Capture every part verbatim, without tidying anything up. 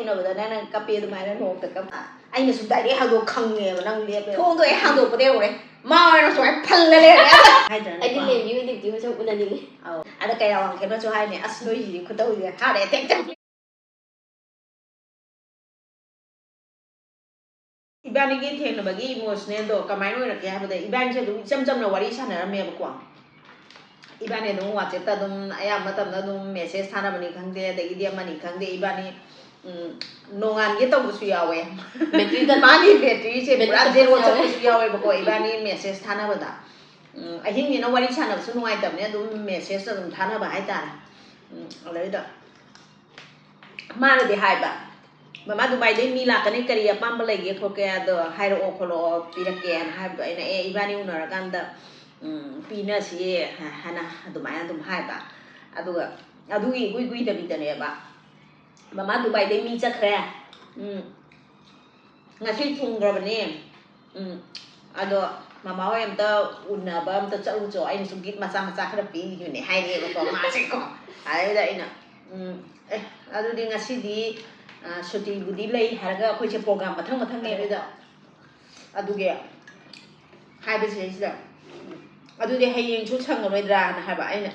ꯎꯅꯕꯗ ꯅꯪꯅ ꯀꯞꯄꯦ ꯑꯗꯨꯃꯥꯏꯅ ꯅꯣꯛꯇ ꯀꯞ ꯑꯩꯅꯁꯨ ꯗꯥꯏꯔꯦꯛ ꯍꯥꯡꯗꯣꯛ ꯈꯪꯉꯦꯕ ꯅꯪ ꯂꯦꯞꯄꯦ꯫ ꯊꯣꯡꯗꯣ ꯍꯦꯛ ꯍꯥꯡꯗꯣꯛꯄꯗ ꯌꯧꯔꯦ꯫ ꯃꯥ ꯑꯣꯏꯅ ꯁꯨꯃꯥꯏꯅ ꯐꯜꯂ ꯂꯩꯔꯦ꯫ ꯍꯥꯏꯗ꯭ꯔꯅꯦ? ꯑꯩꯗꯤ ꯂꯦꯝꯕꯤ ꯑꯣꯏꯗꯕꯗꯤ ꯃꯁꯛ ꯎꯅꯅꯤꯡꯉꯤ꯫ ꯑꯧ꯫ ꯑꯗ ꯀꯌꯥ ꯋꯥꯡꯈꯦꯝꯅꯁꯨ ꯍꯥꯏꯅꯦ, "ꯑꯁ, ꯅꯣꯏꯁꯤꯗꯤ ꯈꯨꯇꯧꯁꯦ ꯍꯥꯔꯠ ꯑꯦꯇꯦꯛ ꯆꯠ-" ꯏꯕꯥꯅꯤꯒꯤ ꯊꯦꯡꯅꯕꯒꯤ ꯏꯃꯣꯁꯅꯦꯜꯗꯣ ꯀꯃꯥꯏꯅ ꯑꯣꯏꯔꯛꯀꯦ ꯍꯥꯏꯕꯗ, ꯏꯕꯥꯅꯤꯁꯦ ꯑꯗꯨꯝ ꯏꯆꯝ ꯆꯝꯅ ꯋꯥꯔꯤ ꯁꯥꯟꯅꯔꯝꯃꯦꯕꯀꯣ꯫ ꯏꯕꯥꯅꯤ ꯑꯗꯨꯝ WhatsApp-ꯇ ꯑꯗꯨꯝ ꯑꯌꯥꯝꯕ ꯃꯇꯝꯗ ꯑꯗꯨꯝ ꯃꯦꯁꯦꯖ ꯊꯥꯅꯕꯅꯤ ꯈꯪꯗꯦ, ꯑꯗꯒꯤꯗꯤ ꯑꯃꯅꯤ ꯈꯪꯗꯦ, ꯏꯕꯥꯅꯤ, ꯎꯝ, ꯅꯣꯡꯉꯥꯟꯒꯦ ꯇꯧꯕꯁꯨ ꯌꯥꯎꯋꯦ꯫ ꯕꯦꯇ꯭ꯔꯤꯗ ꯃꯥꯒꯤ ꯕꯦꯇ꯭ꯔꯤꯁꯦ ꯕꯦꯇ꯭ꯔꯤ ꯄꯨꯔꯥ ꯇꯠꯄꯁꯨ ꯖꯦꯔꯣ ꯌꯥꯎꯋꯦ꯫ ꯆꯠꯄꯁꯨ ꯌꯥꯎꯋꯦꯕꯀꯣ, ꯏꯕꯥꯅꯤ ꯃꯦꯁꯦꯖ ꯊꯥꯅꯕꯗ꯫ ꯎꯝ, ꯑꯍꯤꯡꯅꯤꯅ ꯋꯥꯔꯤ ꯁꯥꯟꯅꯕꯁꯨ ꯅꯨꯡꯉꯥꯏꯇꯕꯅꯦ, ꯑꯗꯨꯝ ꯃꯦꯁꯦꯖ ꯑꯗꯨꯝ ꯊꯥꯅꯕ ꯍꯥꯏꯇꯥꯔꯦ꯫ ꯎꯝ, ꯑꯗꯩꯗ ꯃꯥꯅꯗꯤ ꯍꯥꯏꯕ, "ꯃꯃꯥ, ꯗꯨꯕꯥꯏꯗꯩ ꯃꯤ ꯂꯥꯛꯀꯅꯤ, ꯀꯔꯤ ꯑꯄꯥꯝꯕ ꯂꯩꯒꯦ ꯈꯣꯠꯀꯦ ꯑꯗꯣ ꯍꯥꯏꯔꯛꯑꯣ ꯈꯣꯠꯂꯛꯑꯣ, ꯄꯤꯔꯛꯀꯦꯅ" ꯍꯥꯏꯕꯗꯣ ꯑꯩꯅ, "ꯑꯦ, ꯏꯕꯥꯅꯤ ꯎꯅꯔꯀꯥꯟꯗ, ꯎꯝ, ꯄꯤꯅꯁꯤ" ꯍꯥꯏꯅ ꯑꯗꯨꯃꯥꯏꯅ ꯑꯗꯨꯝ ꯍꯥꯏꯕ꯫ ꯑꯗꯨꯒ ꯑꯗꯨꯒꯤ ꯏꯀꯨꯏ ꯀꯨꯏꯗꯕꯤꯗꯅꯦꯕ, "ꯃꯃꯥ, ꯗꯨꯕꯥꯏꯗꯩ ꯃꯤ ꯆꯠꯈ꯭ꯔꯦ꯫ ꯎꯝ, ꯉꯁꯤ ꯊꯨꯡꯈ꯭ꯔꯕꯅꯦ꯫ ꯎꯝ, ꯑꯗꯣ ꯃꯃꯥ ꯍꯣꯏ ꯑꯝꯇ ꯎꯅꯕ ꯑꯝꯇ ꯆꯠꯂꯨꯆꯣ, ꯑꯩꯅꯁꯨ ꯒꯤꯐ ꯃꯆꯥ ꯃꯆꯥ ꯈꯔ ꯄꯤꯈꯤꯕꯅꯦ" ꯍꯥꯏꯔꯛꯑꯦꯕꯀꯣ ꯃꯥꯁꯦꯀꯣ꯫ ꯑꯗꯩꯗ ꯑꯩꯅ, "ꯎꯝ, ꯑꯦ, ꯑꯗꯨꯗꯤ ꯉꯁꯤꯗꯤ, ꯑ, ꯁꯨꯇꯤꯕꯨꯗꯤ ꯂꯩ" ꯍꯥꯏꯔꯒ ꯑꯩꯈꯣꯏꯁꯦ ꯄ꯭ꯔꯣꯒ꯭ꯔꯥꯝ ꯃꯊꯪ ꯃꯊꯪꯅꯦꯕ꯫ ꯑꯗꯨꯒꯤ ꯍꯥꯏꯕꯁꯤꯗꯩꯁꯤꯗ, "ꯑꯗꯨꯗꯤ ꯍꯌꯦꯡꯁꯨ ꯁꯪꯉꯔꯣꯏꯗ꯭ꯔꯥꯅ?" ꯍꯥꯏꯕ꯫ ꯑꯩꯅ,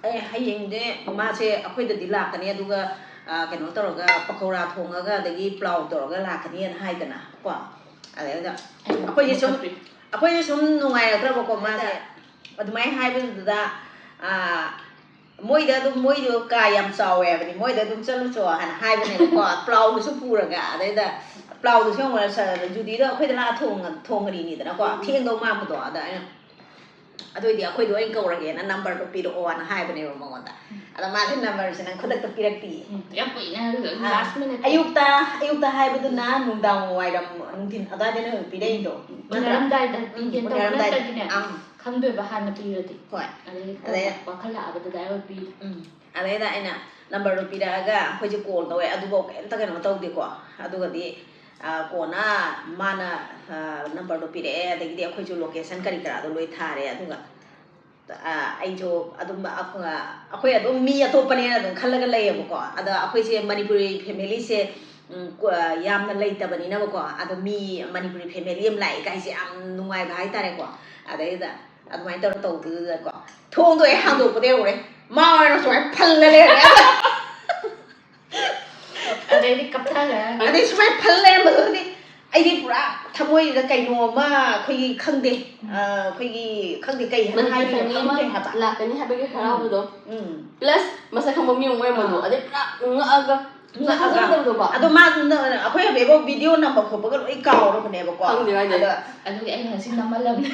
"ꯑꯦ, ꯍꯌꯦꯡꯗꯤ ꯃꯥꯁꯦ ꯑꯩꯈꯣꯏꯗꯗꯤ ꯂꯥꯛꯀꯅꯤ, ꯑꯗꯨꯒ, ꯑ, ꯀꯩꯅꯣ ꯇꯧꯔꯒ, ꯄꯀꯧꯔꯥ ꯊꯣꯡꯉꯒ, ꯑꯗꯒꯤ ꯄ꯭ꯂꯥꯎ ꯇꯧꯔꯒ ꯂꯥꯛꯀꯅꯤꯅ" ꯍꯥꯏꯗꯅ ꯀꯣ꯫ ꯑꯗꯩꯗ ꯑꯩꯈꯣꯏꯁꯦ ꯁꯨꯝ, ꯑꯩꯈꯣꯏꯁꯦ ꯁꯨꯝ ꯅꯨꯡꯉꯥꯏꯔꯛꯇ꯭ꯔꯕꯀꯣ ꯃꯥꯁꯦ꯫ ꯑꯗꯨꯃꯥꯏꯅ ꯍꯥꯏꯕꯗꯨꯗ, ꯑ, ꯃꯣꯏꯗ ꯑꯗꯨꯝ, ꯃꯣꯏꯗꯣ ꯀꯥ ꯌꯥꯝ ꯆꯥꯎꯋꯦ ꯍꯥꯏꯕꯅꯤ, "ꯃꯣꯏꯗ ꯑꯗꯨꯝ ꯆꯠꯂꯨꯆꯣ" ꯍꯥꯏꯅ ꯍꯥꯏꯕꯅꯦꯕꯀꯣ꯫ ꯄ꯭ꯂꯥꯎꯗꯨꯁꯨ ꯄꯨꯔꯒ, ꯑꯗꯩꯗ ꯄ꯭ꯂꯥꯎꯗꯨꯁꯨ ꯌꯦꯡꯉꯨ, ꯖꯨꯗꯤꯗꯣ ꯑꯩꯈꯣꯏꯗ ꯂꯥꯛꯑ ꯊꯣꯡꯉ-, ꯊꯣꯡꯉꯔꯤꯅꯤꯗꯅꯀꯣ, ꯎꯝ꯫ ꯊꯦꯡꯗꯧ ꯃꯥꯟꯕꯗꯣ꯫ ꯑꯗ ꯑꯩꯅ, "ꯑꯗꯨ ꯑꯣꯏꯗꯤ ꯑꯩꯈꯣꯏꯗ ꯑꯣꯏꯅ ꯀꯧꯔꯒꯦꯅ ꯅꯝꯕꯔꯗꯣ ꯄꯤꯔꯛꯑꯣꯅ" ꯍꯥꯏꯕꯅꯦꯕ ꯃꯉꯣꯟꯗ꯫ ꯑꯗ ꯃꯥꯁꯦ ꯅꯝꯕꯔꯁꯦ ꯅꯪ ꯈꯨꯗꯛꯇ ꯄꯤꯔꯛꯇꯤꯌꯦ꯫ ꯎꯝ, ꯌꯥꯝ ꯀꯨꯏꯅ ꯍꯥꯏꯔꯒ, ꯑꯥ, last minute꯫ ꯑꯌꯨꯛꯇ, ꯑꯌꯨꯛꯇ ꯍꯥꯏꯕꯗꯨꯅ ꯅꯨꯡꯗꯥꯡ ꯋꯥꯏꯔꯝ, ꯅꯨꯡꯊꯤꯟ ꯑꯗꯨꯋꯥꯏꯗꯅ ꯑꯗꯨꯝ ꯄꯤꯔꯛꯏꯗꯣ, ꯎꯝ, ꯅꯠꯇ꯭ꯔꯥ? ꯎꯅꯔꯝꯗꯥꯏꯗ ꯎꯝ, ꯄꯤꯒꯦ ꯇꯧꯕ ꯎꯅꯔꯝꯗꯥꯏꯗ꯫ ꯅꯠꯇ꯭ꯔꯗꯤꯅꯦ, ꯑꯪ꯫ ꯈꯪꯗꯣꯏꯕ ꯍꯥꯟꯅ ꯄꯤꯔꯗꯤ꯫ ꯍꯣꯏ꯫ ꯑꯗꯩ ꯑꯗꯩ ꯀꯣꯟꯅ ꯋꯥꯈꯜ ꯂꯥꯛꯑꯕꯗꯨꯗ ꯑꯩ ꯄꯤꯔꯦ꯫ ꯎꯝ꯫ ꯑꯗꯩꯗ ꯑꯩꯅ ꯅꯝꯕꯔꯗꯣ ꯄꯤꯔꯛꯑꯒ ꯑꯩꯈꯣꯏꯁꯦ ꯀꯣꯜ ꯇꯧꯋꯦ꯫ ꯑꯗꯨꯐꯥꯎ ꯀꯩꯝꯇ ꯀꯩꯅꯣ ꯇꯧꯗꯦꯀꯣ꯫ ꯑꯗꯨꯒꯗꯤ, ꯑ, ꯀꯣꯟꯅ ꯃꯥꯅ, ꯑ, ꯅꯝꯕꯔꯗꯣ ꯄꯤꯔꯛꯑꯦ, ꯑꯗꯒꯤꯗꯤ ꯑꯩꯈꯣꯏꯁꯨ ꯂꯣꯀꯦꯁꯟ ꯀꯔꯤ ꯀꯔꯥꯗꯣ ꯂꯣꯏ ꯊꯥꯔꯦ꯫ ꯑꯗꯨꯒ ꯑꯩꯁꯨ ꯑꯗꯨꯝ ꯑꯩꯈꯣꯏ ꯑꯗꯨꯝ ꯃꯤ ꯑꯇꯣꯞꯄꯅꯦꯅ ꯑꯗꯨꯝ ꯈꯜꯂꯒ ꯂꯩꯌꯦꯕꯀꯣ꯫ ꯑꯗ ꯑꯩꯈꯣꯏꯁꯦ ꯃꯅꯤꯄꯨꯔꯤ ꯐꯦꯃꯤꯂꯤꯁꯦ ꯌꯥꯝꯅ ꯂꯩꯇꯕꯅꯤꯅꯕꯀꯣ꯫ ꯑꯗꯣ ꯃꯤ ꯃꯅꯤꯄꯨꯔꯤ ꯐꯦꯃꯤꯂꯤ ꯑꯃ ꯂꯥꯛꯏ ꯀꯥꯏꯁꯦ ꯌꯥꯝ ꯅꯨꯡꯉꯥꯏꯕ ꯍꯥꯏꯇꯥꯔꯦꯀꯣ꯫ ꯑꯗꯩꯗ ꯑꯗꯨꯃꯥꯏꯅ ꯇꯧꯔ ꯇꯧꯕꯗꯨꯗꯀꯣ, ꯊꯣꯡꯗꯣ ꯍꯦꯛ ꯍꯥꯡꯗꯣꯛꯄꯗ ꯌꯧꯔꯦ, ꯃꯥ ꯑꯣꯏꯅ ꯁꯨꯃꯥꯏꯅ ꯐꯜꯂ ꯂꯩꯔꯝꯃꯦ꯫ ꯑꯗꯩꯗꯤ ꯀꯞꯊꯈ꯭ꯔꯦ꯫ ꯑꯗꯩ ꯁꯨꯃꯥꯏꯅ ꯐꯜ ꯂꯩꯔꯝꯕꯗꯨꯗꯤ ꯑꯩꯗꯤ ꯄꯨꯔꯥ ꯊꯃꯣꯏꯁꯤꯗ ꯀꯩꯅꯣ ꯑꯃ ꯑꯩꯈꯣꯏꯒꯤ ꯈꯪꯗꯦ, ꯑꯩꯈꯣꯏꯒꯤ ꯈꯪꯗꯦ ꯀꯩ ꯍꯥꯏꯅ ꯍꯥꯏꯗꯣꯏꯅꯣ ꯈꯪꯗꯦ ꯍꯥꯏꯕ꯫ ꯂꯥꯛꯀꯅꯤ ꯍꯥꯏꯕꯒꯤ ꯍꯔꯥꯎꯕꯗꯣ, ꯎꯝ ꯄ꯭ꯂꯁ ꯃꯁꯛ ꯈꯪꯕ ꯃꯤ ꯑꯃ ꯑꯣꯏꯔꯝꯕꯗꯣ, ꯑꯗꯩ ꯄꯨꯔꯥ ꯉꯛꯑꯒ ꯉꯛꯑꯒ꯫ ꯑꯗꯣ ꯃꯥ ꯑꯩꯈꯣꯏ ꯑꯕꯦꯕꯣ ꯚꯤꯗꯤꯑꯣ ꯅꯝꯕ ꯈꯣꯠꯄꯒ ꯂꯣꯏ ꯀꯥꯎꯔꯕꯅꯦꯕꯀꯣ꯫ ꯈꯪꯗꯦ ꯀꯥꯏꯗꯩ꯫ ꯑꯗ ꯑꯗꯨꯒꯤ ꯑꯩ ꯉꯁꯤ ꯅꯝꯍꯜꯂꯝꯅꯦ꯫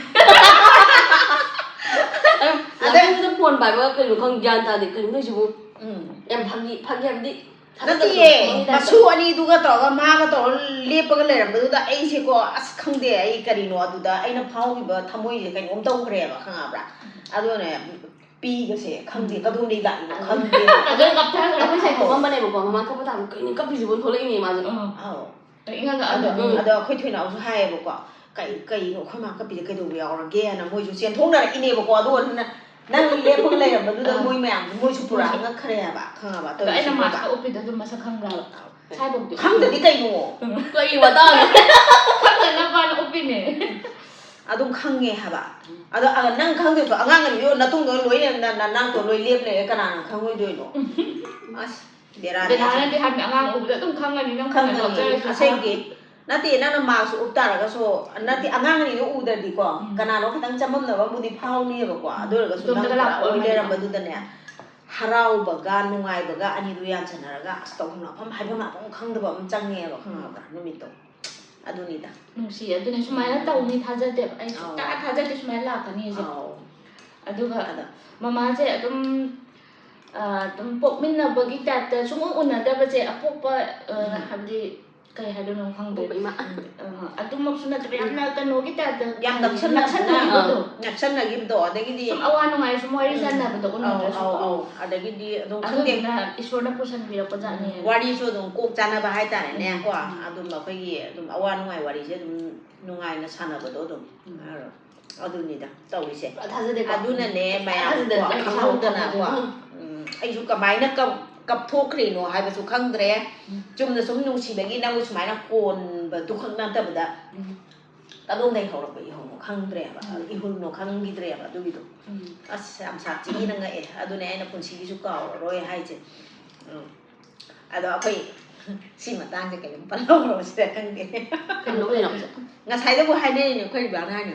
ꯂꯥꯛꯄꯗꯨꯗ ꯐꯣꯟ ꯄꯥꯏꯕꯒ ꯀꯩꯅꯣ ꯈꯪ ꯒ꯭ꯌꯥꯟ ꯇꯥꯗꯦ꯫ ꯀꯩꯅꯣ ꯇꯧꯏꯁꯤꯕꯨ? ꯎꯝ ꯌꯥꯝ ꯐꯥꯒꯤ ꯐꯥꯒꯤ ꯍꯥꯏꯕꯗꯤ ꯊꯥꯖꯗꯕꯗꯣ ꯅꯠꯇꯤꯌꯦ, ꯈꯪꯉꯤ type ꯇ꯫ ꯃꯁꯨ ꯑꯅꯤꯗꯨꯒ ꯇꯧꯔꯒ ꯃꯥꯒ ꯇꯧꯔꯒ ꯂꯦꯞꯄꯒ ꯂꯩꯔꯝꯕꯗꯨꯗ ꯑꯩꯁꯦꯀꯣ, ꯑꯁ ꯈꯪꯗꯦ ꯑꯩ ꯀꯔꯤꯅꯣ, ꯑꯗꯨꯗ ꯑꯩꯅ ꯐꯥꯎꯈꯤꯕ ꯊꯃꯣꯏꯁꯦ ꯀꯩꯅꯣꯝ ꯇꯧꯈ꯭ꯔꯦꯕ, ꯈꯪꯉꯕ꯭ꯔꯥ? ꯑꯗꯨꯅꯦ ꯄꯤꯒꯁꯦ ꯈꯪꯗꯦ ꯀꯗꯣꯝꯗꯩ ꯂꯥꯛꯏꯅꯣ ꯈꯪꯗꯦ꯫ ꯑꯗꯨ ꯀꯞꯊꯈ꯭ꯔꯦ꯫ ꯑꯩꯈꯣꯏ ꯁꯥꯏ ꯇꯣꯛꯑꯝꯕꯅꯦꯕꯀꯣ, ꯃꯃꯥ ꯀꯞꯄ ꯇꯥꯕ ꯀꯩꯅꯣ ꯀꯞꯄꯤꯁꯤꯕꯣ ꯊꯣꯛꯂꯛꯏꯅꯦ ꯃꯥꯁꯨ꯫ ꯑꯥ꯫ ꯑꯧ꯫ ꯀꯛꯏꯉꯒ ꯑꯗꯣ ꯑꯗꯣ ꯎꯝ꯫ ꯑꯗꯣ ꯑꯩꯈꯣꯏ ꯊꯣꯏꯅꯥꯎꯁꯨ ꯍꯥꯏꯌꯦꯕꯀꯣ, ꯀꯩ ꯀꯩꯅꯣ ꯑꯩꯈꯣꯏ ꯃꯥ ꯀꯞꯄꯤꯁꯦ ꯀꯩꯗꯧꯕ ꯌꯥꯎꯔꯒꯦꯅ ꯃꯣꯏꯁꯨ ꯆꯦꯟꯊꯣꯛꯅꯔꯛꯏꯅꯦꯕꯀꯣ꯫ ꯑꯗꯨꯒ ꯅ- ꯅꯪ ꯂꯦꯞꯄꯒ ꯂꯩꯔꯝꯕꯗꯨꯗ ꯑꯥ꯫ ꯃꯣꯏ ꯃꯌꯥꯝꯁꯨ ꯃꯣꯏꯁꯨ ꯄꯨꯔꯥ ꯉꯛꯈ꯭ꯔꯦ ꯍꯥꯏꯕ, ꯈꯪꯉꯕ? ꯑꯗꯣ ꯑꯩꯅ ꯇꯧꯔꯤꯁꯦ ꯃꯥꯁꯀ ꯎꯞꯄꯤꯗꯣ ꯑꯗꯨꯝ ꯃꯁꯛ ꯈꯪꯕ꯭ꯔꯥꯕ? ꯁꯥꯏꯕꯧꯗꯤ꯫ ꯈꯪꯗꯗꯤ ꯀꯩꯅꯣ? ꯀꯔꯤ ꯋꯥꯇꯥꯅꯣ? ꯈꯪꯗꯅꯕꯅ ꯎꯞꯄꯤꯅꯦ꯫ ꯑꯗꯨꯝ ꯈꯪꯉꯦ ꯍꯥꯏꯕ꯫ ꯑꯗꯣ ꯑ, ꯅꯪ ꯈꯪꯗꯣꯏꯁꯨ ꯑꯉꯥꯡ ꯑꯅꯤꯗꯣ ꯅꯇꯨꯡꯗ ꯂꯣꯏ ꯅ- ꯅꯅꯥꯛꯇꯣ ꯂꯣꯏ ꯂꯦꯞ ꯂꯩꯔꯦ, ꯀꯅꯥꯅ ꯈꯪꯉꯣꯏꯗꯣꯏꯅꯣ? ꯑꯁ ꯕꯦꯔꯥꯅꯤ꯫ ꯕꯦꯂꯥꯅꯗꯤ ꯍꯥꯏꯕꯅꯤ ꯑꯉꯥꯡ ꯎꯕꯗ ꯑꯗꯨꯝ ꯈꯪꯉꯅꯤ ꯅꯪ ꯐꯅ ꯈꯪꯉꯅꯤ ꯅꯣꯛꯆꯔꯁꯨ꯫ ꯑꯁꯦꯡꯒꯤ꯫ ꯅꯠꯇꯦ, ꯅꯪꯅ ꯃꯥꯛꯁ ꯎꯞ ꯇꯥꯔꯒꯁꯨ, ꯅꯠꯇꯦ, ꯑꯉꯥꯡ ꯑꯅꯤꯗꯣ ꯎꯗ꯭ꯔꯗꯤꯀꯣ ꯎꯝ꯫ ꯀꯅꯥꯅꯣ ꯈꯤꯇꯪ ꯆꯃꯝꯅꯕ ꯑꯃꯕꯨꯗꯤ ꯐꯥꯎꯅꯤꯕꯀꯣ꯫ ꯑꯗꯨ ꯑꯣꯏꯔꯒꯁꯨ ꯅꯪ ꯏꯇꯣꯝꯇꯒ ꯄꯨꯔꯥ ꯂꯥꯛꯄ ꯑꯣꯏ ꯑꯣꯏꯔꯝꯃꯗꯤ ꯂꯩꯔꯝꯕꯗꯨꯗꯅꯦ, ꯍꯔꯥꯎꯕꯒ ꯅꯨꯡꯉꯥꯏꯕꯒ ꯑꯅꯤꯗꯨ ꯌꯥꯟꯁꯟꯅꯔꯒ ꯑꯁ ꯇꯧꯐꯝ ꯂꯥꯛꯐꯝ ꯍꯥꯏꯐꯝ ꯂꯥꯛꯐꯝ ꯈꯪꯗꯕ ꯑꯃ ꯆꯪꯉꯦꯕ, ꯈꯪꯉꯕ꯭ꯔꯥ? ꯅꯨꯃꯤꯠꯇꯣ ꯑꯗꯨꯅꯤꯗ꯫ ꯅꯨꯡꯁꯤ꯫ ꯑꯗꯨꯅꯦ ꯁꯨꯃꯥꯏꯅ ꯇꯧꯅꯤ ꯊꯥꯖꯗꯦꯕ꯫ ꯑꯩ ꯁꯨꯡꯊꯥ ꯑꯧ꯫ ꯊꯥꯖꯗꯦ ꯁꯨꯃꯥꯏꯅ ꯂꯥꯛꯀꯅꯤꯁꯦ꯫ ꯑꯧ꯫ ꯑꯗꯨꯒ ꯑꯗ ꯃꯃꯥꯁꯦ ꯑꯗꯨꯝ ꯑ, ꯑꯗꯨꯝ ꯄꯣꯛꯃꯤꯟꯅꯕꯒꯤ ꯇꯥꯏꯞꯇ ꯁꯨꯡꯎ ꯎꯅꯗꯕꯁꯦ ꯑꯄꯣꯛꯄ ꯑ, ꯎꯝ꯫ ꯍꯥꯏꯕꯗꯤ ꯀꯩ ꯍꯥꯏꯗꯣꯏꯅꯣ ꯈꯪꯗꯦ꯫ ꯑꯄꯣꯛꯄ ꯏꯃꯥ꯫ ꯑ, ꯑꯗꯨꯃꯛꯁꯨ ꯅꯠꯇꯕ ꯌꯥꯝꯅ ꯀꯩꯅꯣꯒꯤ ꯇꯥꯏꯞꯇ ꯌꯥꯝ ꯅꯛꯁꯟꯅ- ꯅꯛꯁꯟꯅꯈꯤꯕꯗꯣ꯫ ꯅꯛꯁꯟꯅꯈꯤꯕꯗꯣ, ꯑꯗꯒꯤꯗꯤ ꯁꯨꯝ ꯑꯋꯥ ꯅꯨꯡꯉꯥꯏ ꯁꯨꯝ ꯋꯥꯔꯤ ꯎꯝ꯫ ꯁꯥꯟꯅꯕꯗꯣ ꯑꯧ, ꯎꯅꯗ꯭ꯔꯁꯨ꯫ ꯑꯧ, ꯑꯧ꯫ ꯑꯗꯒꯤꯗꯤ ꯑꯗꯨꯝ ꯈꯪꯗꯦ꯫ ꯑꯗꯨꯗꯨꯅ ꯏꯁꯣꯔꯅ ꯄꯨꯁꯟꯕꯤꯔꯛꯄ ꯖꯥꯠꯅꯤ꯫ ꯋꯥꯔꯤꯁꯨ ꯑꯗꯨꯝ ꯀꯣꯛ ꯆꯥꯅꯕ ꯍꯥꯏꯇꯥꯔꯦꯅꯦ ꯎꯝ, ꯀꯣ꯫ ꯎꯝ꯫ ꯑꯗꯨꯝ ꯑꯩꯈꯣꯏꯒꯤ ꯑꯗꯨꯝ ꯑꯋꯥ ꯅꯨꯡꯉꯥꯏ ꯋꯥꯔꯤꯁꯦ ꯑꯗꯨꯝ ꯅꯨꯡꯉꯥꯏꯅ ꯁꯥꯟꯅꯕꯗꯣ ꯑꯗꯨꯝ꯫ ꯎꯝ꯫ ꯑꯗꯣ ꯑꯗꯨꯅꯤꯗ ꯇꯧꯔꯤꯁꯦ꯫ ꯄꯨꯔꯥ ꯊꯥꯖꯗꯦꯀꯣ꯫ ꯑꯗꯨꯅꯅꯦ ꯃꯌꯥꯝ ꯊꯥꯖꯗꯦ꯫ ꯀꯣ, ꯈꯪꯍꯧꯗꯅꯀꯣ꯫ ꯎꯝ, ꯑꯩꯁꯨ ꯀꯃꯥꯏꯅ ꯀꯞ- ꯀꯞꯊꯣꯛꯈ꯭ꯔꯤꯅꯣ ꯍꯥꯏꯕꯁꯨ ꯈꯪꯗ꯭ꯔꯦ꯫ ꯆꯨꯝꯅ ꯁꯨꯝ ꯅꯨꯡꯁꯤꯕꯒꯤ ꯅꯪꯕꯨ ꯁꯨꯃꯥꯏꯅ ꯀꯣꯟꯕꯗꯨ ꯈꯛ ꯅꯠꯇꯕꯗ ꯎꯝ꯫ ꯀꯗꯣꯝꯗꯒꯤ ꯍꯧꯔꯛꯄ ꯏꯍꯧꯅꯣ ꯈꯪꯗ꯭ꯔꯦꯕ꯫ ꯎꯝ꯫ ꯏꯍꯨꯜꯅꯣ ꯈꯪꯈꯤꯗ꯭ꯔꯦꯕ ꯑꯗꯨꯒꯤꯗꯣ꯫ ꯎꯝ꯫ ꯑꯁ, ꯌꯥꯝ ꯁꯥꯊꯤꯅ ꯉꯛꯑꯦ꯫ ꯑꯗꯨꯅꯦ ꯑꯩꯅ ꯄꯨꯟꯁꯤꯒꯤꯁꯨ ꯀꯥꯎꯔꯔꯣꯏ ꯍꯥꯏꯁꯦ꯫ ꯎꯝ꯫ ꯑꯗꯣ ꯑꯩꯈꯣꯏ ꯁꯤ ꯃꯇꯥꯡꯁꯦ ꯀꯩꯅꯣꯝ ꯄꯜꯍꯧꯔꯁꯤꯔ ꯈꯪꯗꯦ꯫ ꯀꯩꯅꯣ ꯑꯣꯏꯔꯕ? ꯉꯁꯥꯏꯗꯕꯨ ꯍꯥꯏꯅꯔꯤꯅꯦ ꯑꯩꯈꯣꯏ ꯕꯥꯅ ꯍꯥꯏꯅꯦ,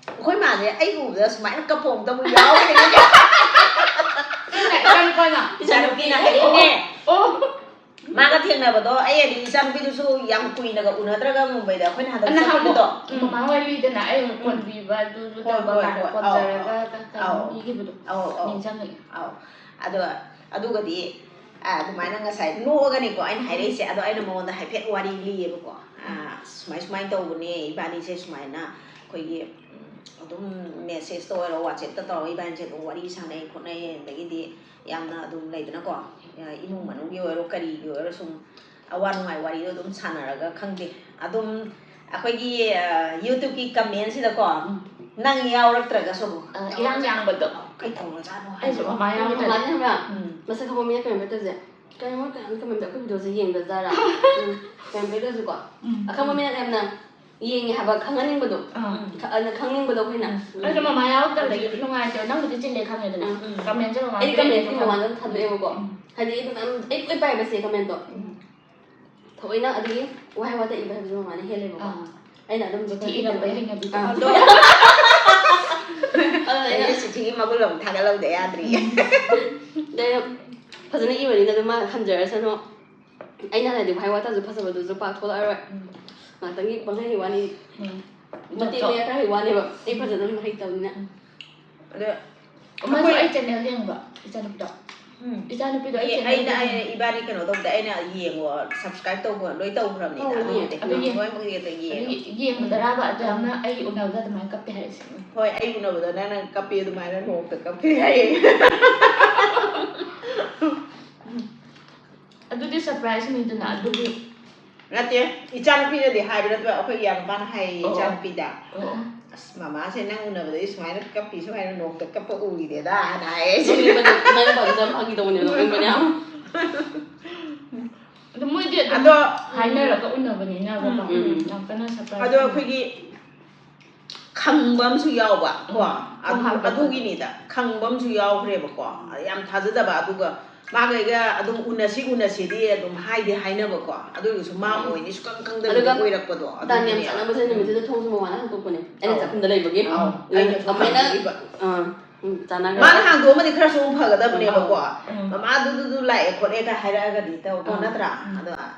"ꯑꯩꯈꯣꯏ ꯃꯥꯁꯦ ꯑꯩ ꯎꯕꯗ ꯁꯨꯃꯥꯏꯅ ꯀꯞꯄ ꯑꯝꯇꯕꯨ ꯌꯥꯎꯈ꯭ꯔꯦ"꯫ ꯏꯆꯥꯅꯨꯄꯥꯅ? ꯏꯆꯥꯅꯨꯄꯤꯅ ꯍꯥꯏꯔꯛꯏꯅꯦ꯫ ꯑꯣ꯫ ꯃꯥꯒ ꯊꯦꯡꯅꯕꯗꯣ ꯑꯩ ꯑꯗꯤ ꯏꯆꯥꯅꯨꯄꯤꯗꯨꯁꯨ ꯌꯥꯝ ꯀꯨꯏꯅꯒ ꯎꯅꯗ꯭ꯔꯒ ꯃꯨꯝꯕꯩꯗ ꯑꯩꯈꯣꯏꯅ ꯍꯟꯗꯛ ꯅꯍꯥꯟꯃꯨꯛ ꯆꯠꯈꯤꯕꯗꯣ꯫ ꯃꯃꯥ ꯍꯣꯏ ꯂꯤꯗꯅ ꯑꯩ ꯎꯝ, ꯎꯝ꯫ ꯀꯣꯟꯕꯤꯕ ꯑꯗꯨꯁꯨ ꯍꯣꯏ, ꯇꯧꯕ ꯍꯣꯏ, ꯀꯥꯟꯗ ꯍꯣꯏ, ꯀꯣꯟꯖꯔꯒ ꯑꯧ, ꯀ- ꯀ- ꯑꯧ, ꯄꯤꯈꯤꯕꯗꯣ ꯑꯧ, ꯑꯧ꯫ ꯅꯤꯡꯁꯤꯡꯉꯛꯑꯦ꯫ ꯑꯧ꯫ ꯑꯗꯣ ꯑꯗꯨꯒꯗꯤ, ꯑ, ꯑꯗꯨꯃꯥꯏꯅ ꯉꯁꯥꯏ ꯅꯣꯛꯑꯒꯅꯤꯀꯣ ꯑꯩꯅ ꯍꯥꯏꯔꯛꯏꯁꯦ꯫ ꯑꯗꯣ ꯑꯩꯅ ꯃꯉꯣꯟꯗ ꯍꯥꯏꯐꯦꯠ ꯋꯥꯔꯤ ꯂꯤꯌꯦꯕꯀꯣ꯫ ꯑ, ꯁꯨꯃꯥꯏ ꯁꯨꯃꯥꯏꯅ ꯇꯧꯕꯅꯦ ꯏꯕꯥꯅꯤꯁꯦ ꯁꯨꯃꯥꯏꯅ ꯑꯩꯈꯣꯏꯒꯤ, ꯎꯝ, ꯑꯗꯨꯝ message ꯇ ꯑꯣꯏꯔꯣ WhatsApp ꯇ ꯇꯧꯔꯒ ꯏꯕꯥꯅꯤꯁꯦ ꯑꯗꯨꯝ ꯋꯥꯔꯤ ꯁꯥꯟꯅꯩ ꯈꯣꯠꯅꯩ꯫ ꯑꯗꯒꯤꯗꯤ ꯌꯥꯝꯅ ꯑꯗꯨꯝ ꯂꯩꯗꯅꯀꯣ, ꯑ, ꯏꯃꯨꯡ ꯃꯅꯨꯡꯒꯤ ꯑꯣꯏꯔꯣ ꯀꯔꯤꯒꯤ ꯑꯣꯏꯔꯣ ꯁꯨꯝ ꯑꯋꯥ ꯅꯨꯡꯉꯥꯏ ꯋꯥꯔꯤꯗꯣ ꯑꯗꯨꯝ ꯁꯥꯟꯅꯔꯒ ꯈꯪꯗꯦ꯫ ꯑꯗꯨꯝ ꯑꯩꯈꯣꯏꯒꯤ, ꯑ, YouTube ꯀꯤ comment ꯁꯤꯗꯀꯣ ꯎꯝ꯫ ꯅꯪ ꯌꯥꯎꯔꯛꯇ꯭ꯔꯒꯁꯨ ꯑ, ꯏꯔꯥꯡ ꯌꯥꯡꯕꯗꯣ꯫ ꯀꯩꯗꯧꯔꯖꯥꯠꯅꯣ ꯑꯩꯁꯨ ꯍꯥꯏꯁꯤꯕꯣ? ꯃꯃꯥ ꯌꯥꯎꯗ꯭ꯔꯗꯤ꯫ ꯃꯃꯥꯅ ꯈꯪꯕ꯭ꯔꯥ? ꯎꯝ꯫ ꯃꯁꯛ ꯈꯪꯕ ꯃꯤꯅ comment ꯇꯧꯁꯦ꯫ "ꯀꯩꯅꯣ ꯃꯣꯏ ꯀꯅꯥꯅꯣ comment ꯇꯧ? ꯑꯩꯈꯣꯏ video ꯁꯦ ꯌꯦꯡꯗꯖꯥꯠꯂꯥ?" ꯎꯝ꯫ Comment ꯇꯧꯁꯨꯀꯣ꯫ ꯎꯝ꯫ ꯑꯈꯪꯕ ꯃꯤꯅ ꯌꯥꯝꯅ ꯌꯦꯡꯉꯦ ꯍꯥꯏꯕ ꯈꯪꯍꯟꯅꯤꯡꯕꯗꯣ꯫ ꯑꯥ꯫ ꯈ-, ꯑꯗꯨꯅ ꯈꯪꯅꯤꯡꯕꯗꯣ ꯑꯩꯈꯣꯏꯅ꯫ ꯎꯝ꯫ ꯑꯩꯁꯨ ꯃꯃꯥ ꯌꯥꯎꯗꯕꯗꯒꯤ ꯅꯨꯡꯉꯥꯏꯇꯦ꯫ ꯅꯪꯕꯨꯗꯤ ꯆꯤꯜꯂꯦ ꯈꯪꯉꯦꯗꯅ꯫ ꯎꯝ꯫ Comment ꯁꯦ ꯃꯃꯥ ꯑꯩꯗꯤ ꯄꯤꯔꯛꯑꯦ comment ꯇꯤ ꯈꯪꯉꯦ꯫ ꯃꯃꯥꯗ ꯑꯗꯨꯝ ꯊꯥꯗꯣꯛꯑꯦꯕꯀꯣ꯫ ꯎꯝ꯫ ꯍꯥꯏꯗꯤ ꯑꯩ ꯑꯗꯨꯝ, ꯑꯩ ꯂꯣꯏ ꯄꯥꯏꯕꯁꯦ comment ꯇꯣ꯫ ꯎꯝ꯫ ꯊꯑꯣꯏꯅ ꯑꯗꯒꯤ ꯋꯥꯍꯩ ꯋꯥꯇ ꯏꯕ ꯍꯥꯏꯕꯁꯨ ꯃꯃꯥꯅ ꯍꯦꯜꯂꯦꯕꯀꯣ꯫ ꯑꯥ꯫ ꯑꯩꯅ ꯑꯗꯨꯝ ꯆꯤꯊꯤ ꯆꯠꯊꯣꯛ ꯏꯔꯛꯄꯩ ꯆꯠꯊꯣꯛ-, ꯍꯩꯅꯕꯤꯗꯣ꯫ ꯑꯥ꯫ ꯑꯗꯨꯅ ꯑꯩꯅ ꯑꯩꯁꯦ ꯆꯤꯊꯤꯒꯤ ꯃꯒꯨꯟ ꯑꯃꯨꯛ ꯊꯥꯒꯠꯍꯧꯗ ꯌꯥꯗ꯭ꯔꯤ꯫ ꯑꯗꯩ ꯐꯖꯅ ꯏꯕꯅꯤꯅ ꯑꯗꯨꯝ ꯃꯥ ꯍꯟꯖꯔꯁꯅꯨ꯫ ꯑꯩꯅ ꯍꯥꯏꯗꯤ ꯋꯥꯍꯩ ꯋꯥꯇꯥꯁꯨ ꯐꯖꯕꯗꯨꯁꯨ ꯄꯥꯛ ꯊꯣꯛꯂꯛꯑꯔꯣꯏ꯫ ꯎꯝ꯫ ꯉꯥꯛꯇꯪꯒꯤ ꯄꯪꯍꯩ ꯍꯩ ꯋꯥꯅꯤ꯫ ꯎꯝ꯫ ꯃꯇꯦꯛ ꯃꯌꯥ ꯈꯔ ꯍꯩ ꯋꯥꯅꯦꯕ꯫ ꯑꯩ ꯐꯖꯅ ꯑꯗꯨꯝ ꯍꯩꯇꯕꯅꯤꯅ꯫ ꯎꯝ꯫ ꯑꯗꯣ ꯃꯥꯁꯨ ꯑꯩꯈꯣꯏ ꯑꯩ channel ꯌꯦꯡꯕ, ꯏꯆꯥꯅꯨꯄꯤꯗꯣ꯫ ꯎꯝ꯫ ꯏꯆꯥꯅꯨꯄꯤꯗꯣ ꯑꯩ ꯑꯦ, channel ꯑꯩꯅ, ꯌꯦꯡꯕ꯫ ꯑꯩ, ꯏꯕꯥꯅꯤ ꯀꯩꯅꯣ ꯇꯧꯕꯗ ꯑꯩꯅ ꯌꯦꯡꯉꯣ, subscribe ꯇꯧꯕ ꯂꯣꯏ ꯇꯧꯈ꯭ꯔꯕꯅꯤꯅ꯫ ꯇꯧꯅꯤꯌꯦ꯫ ꯑꯗꯨꯗꯤ ꯑꯗꯨ ꯌꯦꯡ-, ꯂꯣꯏꯅꯃꯛ ꯍꯦꯛꯇ ꯑꯗꯨ ꯌꯦꯡꯉꯣ꯫ ꯌꯦꯡꯕꯗꯔꯕ ꯑꯗꯨ ꯌꯥꯝꯅ ꯑꯩ ꯎꯅꯕꯗ ꯑꯗꯨꯃꯥꯏꯅ ꯀꯞꯄꯦ ꯍꯥꯏꯔꯤꯁꯦ꯫ ꯍꯣꯏ, ꯑꯩ ꯎꯅꯕꯗ ꯅꯪꯅ ꯀꯞꯄꯤ ꯑꯗꯨꯃꯥꯏꯅ ꯅꯣꯡꯃꯇ ꯀꯞꯄꯤ ꯍꯥꯏꯌꯦ꯫ ꯑꯗꯨꯗꯤ surprise ꯅꯤꯗꯅ ꯑꯗꯨꯒꯤ꯫ ꯅꯠꯇꯦ, ꯏꯆꯥꯅꯨꯄꯤꯅꯗꯤ ꯍꯥꯏꯕ ꯅꯠꯇꯕ, ꯑꯩꯈꯣꯏ ꯏꯌꯥ ꯅꯨꯄꯥꯅ ꯍꯥꯏꯌꯦ ꯑꯣ꯫ ꯏꯆꯥꯅꯨꯄꯤꯗ꯫ ꯑꯣ꯫ "ꯃꯃꯥꯁꯦ ꯅꯪ ꯎꯅꯕꯗ ꯑꯩ ꯁꯨꯃꯥꯏꯅ ꯀꯞꯄꯤ, ꯁꯨꯃꯥꯏꯅ ꯅꯣꯛꯇ ꯀꯞꯄ ꯎꯈꯤꯗꯦꯗ" ꯍꯥꯏꯅ ꯍꯥꯏꯌꯦ꯫ ꯅꯣꯛꯅꯤꯡꯕꯅꯦ, ꯃꯥꯏ ꯃꯄꯥꯗꯨꯁꯨ ꯌꯥꯝ ꯐꯥꯒꯤ ꯇꯧꯕꯅꯦ, ꯅꯣꯛꯅꯤꯡꯕꯅꯦ ꯌꯥꯝ꯫ ꯑꯗꯣ ꯃꯣꯏꯗꯤ ꯑꯗꯨꯝ ꯑꯗꯣ ꯍꯥꯏꯅꯔꯒ ꯎꯅꯕꯅꯤꯅ ꯕꯕꯥ ꯎꯝ. ꯌꯥꯝ ꯀꯟꯅ surprise ꯑꯗꯣ ꯑꯩꯈꯣꯏꯒꯤ ꯈꯪꯕ ꯑꯃꯁꯨ ꯌꯥꯎꯕ ꯀꯣ, ꯎꯝ. ꯑꯗꯨ ꯑꯗꯨꯒꯤꯅꯤꯗ, ꯈꯪꯕ ꯑꯃꯁꯨ ꯌꯥꯎꯈ꯭ꯔꯦꯕꯀꯣ꯫ ꯌꯥꯝ ꯊꯥꯖꯗꯕ꯫ ꯑꯗꯨꯒ ꯃꯥꯒ ꯑꯩꯒ ꯑꯗꯨꯝ ꯎꯅꯁꯤ ꯎꯅꯁꯤꯗꯤ ꯑꯗꯨꯝ ꯍꯥꯏꯗꯤ ꯍꯥꯏꯅꯕꯀꯣ, ꯑꯗꯨ ꯑꯣꯏꯔꯁꯨ ꯃꯥ ꯎꯝ. ꯑꯣꯏꯅꯤ ꯁꯨꯛꯈꯪ ꯈꯪꯗꯕꯤꯗ ꯑꯗꯨꯒ ꯑꯣꯏꯔꯛꯄꯗꯣ ꯇꯥꯟ ꯌꯥꯝ ꯑꯗꯨꯒꯤꯅꯦꯕ꯫ ꯆꯥꯟꯅꯕꯁꯦ ꯅꯨꯃꯤꯠꯇꯨꯗ ꯊꯣꯡꯁꯨ ꯃꯃꯥꯅ ꯍꯥꯡꯇꯣꯛꯄꯅꯦ, ꯑꯩꯅ ꯑꯧ. ꯆꯥꯛꯈꯨꯝꯗ ꯂꯩꯕꯒꯤ꯫ ꯑꯧ, ꯎꯝ. ꯑꯩꯅꯁꯨ ꯑꯗꯨꯃꯥꯏꯅ ꯍꯪꯕꯤꯕ꯫ ꯑꯥ, ꯎꯝ, ꯆꯥꯟꯅꯈ꯭ꯔꯦ꯫ ꯃꯥꯅ ꯍꯥꯡꯗꯣꯛꯑꯝꯃꯗꯤ ꯈꯔꯁꯨ ꯑꯃꯨꯛ ꯐꯒꯗꯕꯅꯦꯕꯀꯣ꯫ ꯎꯝ. "ꯃꯃꯥ ꯑꯗꯨꯗꯨꯗꯨ ꯂꯥꯛꯑꯦ ꯈꯣꯠꯂꯦꯒ ꯍꯥꯏꯔꯛꯑꯒꯗꯤ ꯇꯧꯀꯣ, ꯑꯥ. ꯅꯠꯇ꯭ꯔꯥ? ꯎꯝ. ꯑꯗꯣ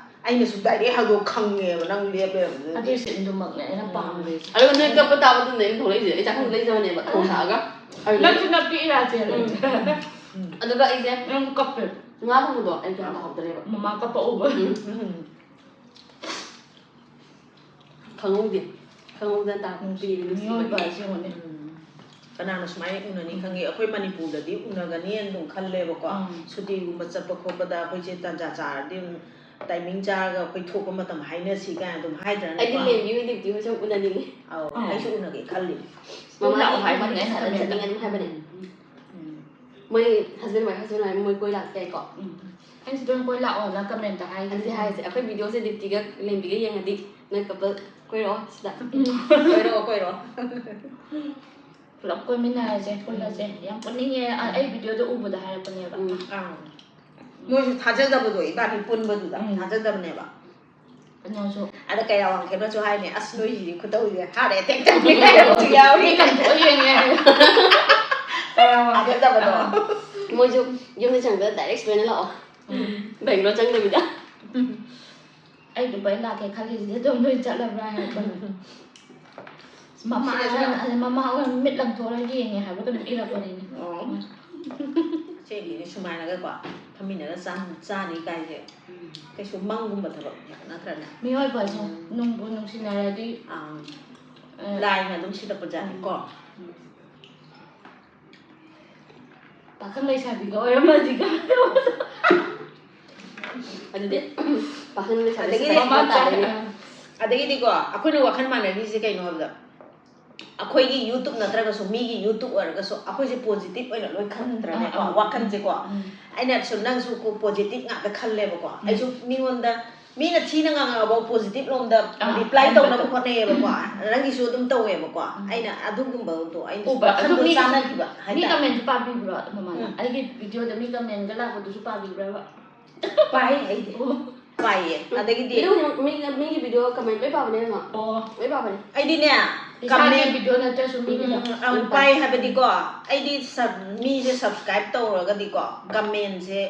ꯑꯩꯅꯁꯨ ꯗꯥꯏꯔꯦꯛ ꯍꯥꯡꯗꯣꯛ ꯈꯪꯉꯦꯕ ꯅꯪ ꯂꯦꯞ ꯂꯩꯔꯝꯕꯗꯨꯗ꯫ ꯑꯗꯨꯏ ꯁꯤꯟꯗꯨꯃꯛꯅꯦ ꯑꯩꯅ ꯄꯥꯝꯈ꯭ꯔꯤꯁꯦ꯫ ꯑꯗꯨꯒ ꯅꯣꯏ ꯀꯞꯄ ꯇꯥꯕꯗꯨꯅꯦ ꯑꯩꯅ ꯊꯣꯛꯂꯛꯏꯁꯦ꯫ ꯑꯩ ꯆꯥꯛꯈꯨꯝꯗ ꯂꯩꯖꯕꯅꯦꯕ, ꯊꯣꯡ ꯊꯥꯛꯑꯒ꯫ ꯑꯗꯨꯗ ꯅꯪꯁꯨ ꯅꯞꯄꯤ ꯏꯔꯥ ꯆꯦꯜꯂꯦ꯫ ꯎꯝ. ꯎꯝ. ꯑꯗꯨꯒ ꯑꯩꯁꯦ ꯅꯪ ꯀꯞꯄꯦ꯫ ꯉꯥ ꯊꯣꯡꯕꯗꯣ ꯑꯩ ꯒ꯭ꯌꯥꯟ ꯇꯥꯍꯧꯗ꯭ꯔꯦꯕ꯫ ꯃꯃꯥ ꯀꯞꯄ ꯎꯕ꯫ ꯎꯝ. ꯎꯝ. ꯈꯪꯍꯧꯗꯦ꯫ ꯈꯪꯍꯧꯗꯅ ꯇꯥꯔꯛꯄ ꯄꯤꯔꯦ ꯅꯨꯡꯁꯤꯕꯅꯦ꯫ ꯃꯤꯑꯣꯏꯕ ꯑꯁꯦꯡꯕꯅꯦ꯫ ꯎꯝ. ꯀꯅꯥꯅ ꯁꯨꯃꯥꯏꯅ ꯎꯅꯅꯤ ꯈꯪꯉꯤ? ꯑꯩꯈꯣꯏ ꯃꯅꯤꯄꯨꯔꯗꯗꯤ ꯎꯅꯒꯅꯤ ꯑꯗꯨꯝ ꯈꯜꯂꯦꯕꯀꯣ꯫ ꯎꯝ. ꯁꯨꯇꯤꯒꯨꯝꯕ ꯆꯠꯄ ꯈꯣꯠꯄꯗ ꯑꯩꯈꯣꯏꯁꯦ ꯇꯥꯟꯖꯥ ꯆꯥꯔꯗꯤ ꯑꯗꯨꯝ timing ꯆꯥꯔꯒ ꯑꯩꯈꯣꯏ ꯊꯣꯛꯄ ꯃꯇꯝ ꯍꯥꯏꯅꯁꯤ ꯀꯥꯏꯅ ꯑꯗꯨꯝ ꯍꯥꯏꯗ꯭ꯔꯅꯦ꯫ ꯑꯩꯗꯤ ꯂꯦꯝꯕꯤ ꯍꯣꯏ ꯗꯤꯞꯇꯤ ꯍꯣꯏꯁꯨ ꯎꯅꯅꯤꯡꯉꯤ꯫ ꯑꯧ, ꯑꯧ. ꯑꯩꯁꯨ ꯎꯅꯒꯦ ꯈꯜꯂꯤ꯫ ꯃꯃꯥ ꯂꯥꯛꯑꯣ ꯑꯩ ꯍꯥꯏꯕꯅꯦ ꯃꯃꯥ ꯑꯩꯅ ꯁꯥꯟꯅ ꯈꯜꯂꯦ꯫ ꯆꯠꯅꯤꯡꯉꯦ ꯑꯗꯨꯝ ꯍꯥꯏꯕꯅꯦ꯫ ꯎꯝ. ꯃꯣꯏ husband wife, husband wife ꯃꯣꯏ ꯀꯣꯏ ꯂꯥꯛꯄ ꯌꯥꯏꯀꯣ꯫ ꯎꯝ. ꯑꯩꯁꯨ ꯑꯗꯨꯝ ꯀꯣꯏ ꯂꯥꯛꯑꯣꯅ comment ꯍꯥꯏꯒꯦ꯫ ꯑꯗꯨꯗꯤ ꯍꯥꯏꯁꯦ ꯑꯩꯈꯣꯏ video ꯁꯦ ꯗꯤꯞꯇꯤꯒ ꯂꯦꯝꯕꯤꯒ ꯌꯦꯡꯉꯗꯤ ꯅꯣꯏ couple ꯀꯣꯏꯔꯛꯑꯣ ꯁꯤꯗ꯫ ꯀꯣꯏꯔꯛꯑꯣ, ꯀꯣꯏꯔꯛꯑꯣ꯫ ꯄꯨꯂꯞ ꯀꯣꯏꯃꯤꯟꯅꯔꯁꯦ, ꯄꯨꯜꯂꯁꯦ꯫ ꯌꯥꯝ ꯄꯨꯟꯅꯤꯡꯉꯦ꯫ ꯑ, ꯑꯩ video ꯗꯣ ꯎꯕꯗ ꯍꯥꯏꯔꯛꯄꯅꯦꯕ꯫ ꯎꯝ. ꯑꯥ. ꯃꯣꯏꯁꯨ ꯊꯥꯖꯗꯕꯗꯣ, ꯏꯕꯥꯅꯤ ꯄꯨꯟꯕꯗꯨꯗ ꯎꯝ. ꯊꯥꯖꯗꯕꯅꯦꯕ꯫ ꯀꯩꯅꯣꯁꯨ꯫ ꯑꯗ ꯀꯌꯥ ꯋꯥꯡꯈꯩꯅꯁꯨ ꯍꯥꯏꯅꯦ, "ꯑꯁ, ꯅꯣꯏꯁꯤꯗꯤ ꯈꯨꯇꯧꯁꯦ heart attack ꯇꯧꯅꯤ" ꯍꯥꯏꯕꯁꯨ ꯌꯥꯎꯔꯤ꯫ ꯃꯤ ꯀꯟꯊꯣꯛꯑ ꯌꯦꯡꯉꯦ ꯍꯥꯏꯌꯣ꯫ ꯀꯌꯥ ꯋꯥꯡꯈꯩ꯫ ꯊꯥꯖꯗꯕꯗꯣ꯫ ꯑꯥ. ꯃꯣꯏꯁꯨ ꯌꯨꯝꯗ ꯆꯪꯕꯗ direct ꯁꯨꯃꯥꯏꯅ ꯂꯥꯛꯑꯣ꯫ ꯎꯝ. Bangalore ꯆꯪꯗꯕꯤꯗ꯫ ꯑꯩ ꯗꯨꯕꯥꯏ ꯂꯥꯛꯀꯦ ꯈꯜꯂꯤꯁꯤꯗꯤ ꯑꯗꯨꯝ ꯂꯣꯏ ꯆꯠꯂꯕ꯭ꯔꯥ ꯍꯥꯏꯔꯛꯄꯅꯦ꯫ ꯃꯃꯥ ꯁꯤꯗꯁꯨ ꯑꯣꯏꯅ, ꯃꯃꯥ ꯑꯣꯏꯅ ꯃꯤꯠ ꯂꯪꯊꯣꯛꯑꯒ ꯌꯦꯡꯉꯦ ꯍꯥꯏꯕ ꯀꯩꯅꯣꯝ ꯏꯔꯛꯄꯅꯤꯅꯦ꯫ ꯑꯣ꯫ ꯑꯁꯦꯡꯒꯤꯅꯦ, ꯁꯨꯃꯥꯏꯅꯒꯀꯣ ꯐꯝꯃꯤꯟꯅꯔ ꯆꯥ-, ꯆꯥꯅꯤ ꯀꯥꯏꯁꯦ ꯀꯩꯁꯨ ꯃꯪꯒꯨꯝꯕ ꯊꯕꯛ ꯅꯠꯇ꯭ꯔꯅꯦ? ꯃꯤꯑꯣꯏꯕꯁꯦ ꯎꯝ. ꯅꯨꯡꯕꯨ ꯅꯨꯡꯁꯤꯅꯔꯗꯤ, ꯑꯥ, ꯑ, ꯂꯥꯏꯅ ꯑꯗꯨꯝ ꯁꯤꯜꯂꯛꯄ ꯖꯥꯠꯅꯤꯀꯣ꯫ ꯄꯥꯈꯪ ꯂꯩꯁꯥꯕꯤꯒ ꯑꯣꯏꯔꯝꯃꯗꯤ ꯀꯃꯥꯏꯅ ꯇꯧꯕ? ꯑꯗꯨꯗꯤ ꯄꯥꯈꯪ ꯂꯩꯁꯥꯕꯤ ꯑꯗꯒꯤꯗꯤ ꯁꯤꯗ ꯃꯃꯥ ꯇꯥꯗꯣꯏꯅꯦ꯫ ꯑꯗꯒꯤꯗꯤꯀꯣ, ꯑꯩꯈꯣꯏꯅ ꯋꯥꯈꯜ ꯃꯥꯟꯅꯔꯤꯁꯦ ꯀꯩꯅꯣ ꯍꯥꯏꯕꯗ, ꯑꯩꯈꯣꯏꯒꯤ YouTube ꯅꯠꯇ꯭ꯔꯒꯁꯨ ꯃꯤꯒꯤ YouTube ꯑꯣꯏꯔꯒꯁꯨ ꯑꯩꯈꯣꯏꯁꯦ positive ꯑꯣꯏꯅ ꯂꯣꯏ ꯈꯟꯗ꯭ꯔꯅꯦꯀꯣ, ꯑꯥ, ꯑꯥ. ꯋꯥꯈꯜꯁꯦꯀꯣ꯫ ꯎꯝ. ꯑꯩꯅꯁꯨ, ꯅꯪꯁꯨ ꯀꯣ positive ꯉꯥꯛꯇ ꯈꯜꯂꯦꯕꯀꯣ꯫ ꯎꯝ. ꯑꯩꯁꯨ ꯃꯤꯉꯣꯟꯗ, ꯃꯤꯅ ꯊꯤꯅ ꯉꯥꯡꯉꯛꯑꯕ positive ꯂꯣꯝꯗ ꯑꯥ, reply ꯍꯟꯕꯗꯣ. ꯇꯧꯅꯕ ꯍꯣꯠꯅꯩꯌꯦꯕꯀꯣ꯫ ꯅꯪꯒꯤꯁꯨ ꯑꯗꯨꯝ ꯇꯧꯋꯦꯕꯀꯣ꯫ ꯎꯝ. ꯑꯩꯅ ꯑꯗꯨꯒꯨꯝꯕꯗꯣ ꯑꯩꯅ ꯎꯕ, ꯑꯗꯨ ꯋꯥꯈꯜꯗꯣ ꯃꯤ, ꯆꯥꯟꯅꯈꯤꯕ ꯃꯤ ꯍꯥꯏꯇꯥꯔꯦ꯫ Commentꯁꯨ ꯄꯥꯕꯤꯕ꯭ꯔꯣ? ꯃꯃꯥꯅ ꯎꯝ. ꯑꯩꯒꯤ videoꯗ ꯃꯤ commentꯒ ꯂꯥꯛꯄꯗꯨꯁꯨ ꯄꯥꯕꯤꯕ꯭ꯔꯕ? ꯄꯥꯏ ꯑꯩꯗꯤ꯫ ꯑꯣ. ꯄꯥꯏꯌꯦ꯫ ꯑꯗꯒꯤꯗꯤ video ꯈꯨꯗꯤꯡꯃꯛ ꯃꯤ, ꯃꯤꯒꯤ video comment ꯂꯣꯏ ꯄꯥꯕꯅꯦ ꯏꯕꯦꯝꯃ꯫ ꯑꯣ. ꯂꯣꯏ ꯄꯥꯕꯅꯦ꯫ ꯑꯩꯗꯤꯅꯦ, ꯏꯁꯥꯒꯤ comment video ꯅꯠꯇ꯭ꯔꯁꯨ ꯃꯤꯒꯤꯗꯣ ꯎꯝ, ꯑ, ꯑꯗꯨꯝ ꯄꯥꯏ ꯄꯥꯏ꯫ ꯍꯥꯏꯕꯗꯤꯀꯣ, ꯑꯩꯗꯤ sub-, ꯃꯤꯁꯦ subscribe ꯇꯧꯔꯒꯗꯤꯀꯣ, commentꯁꯦ,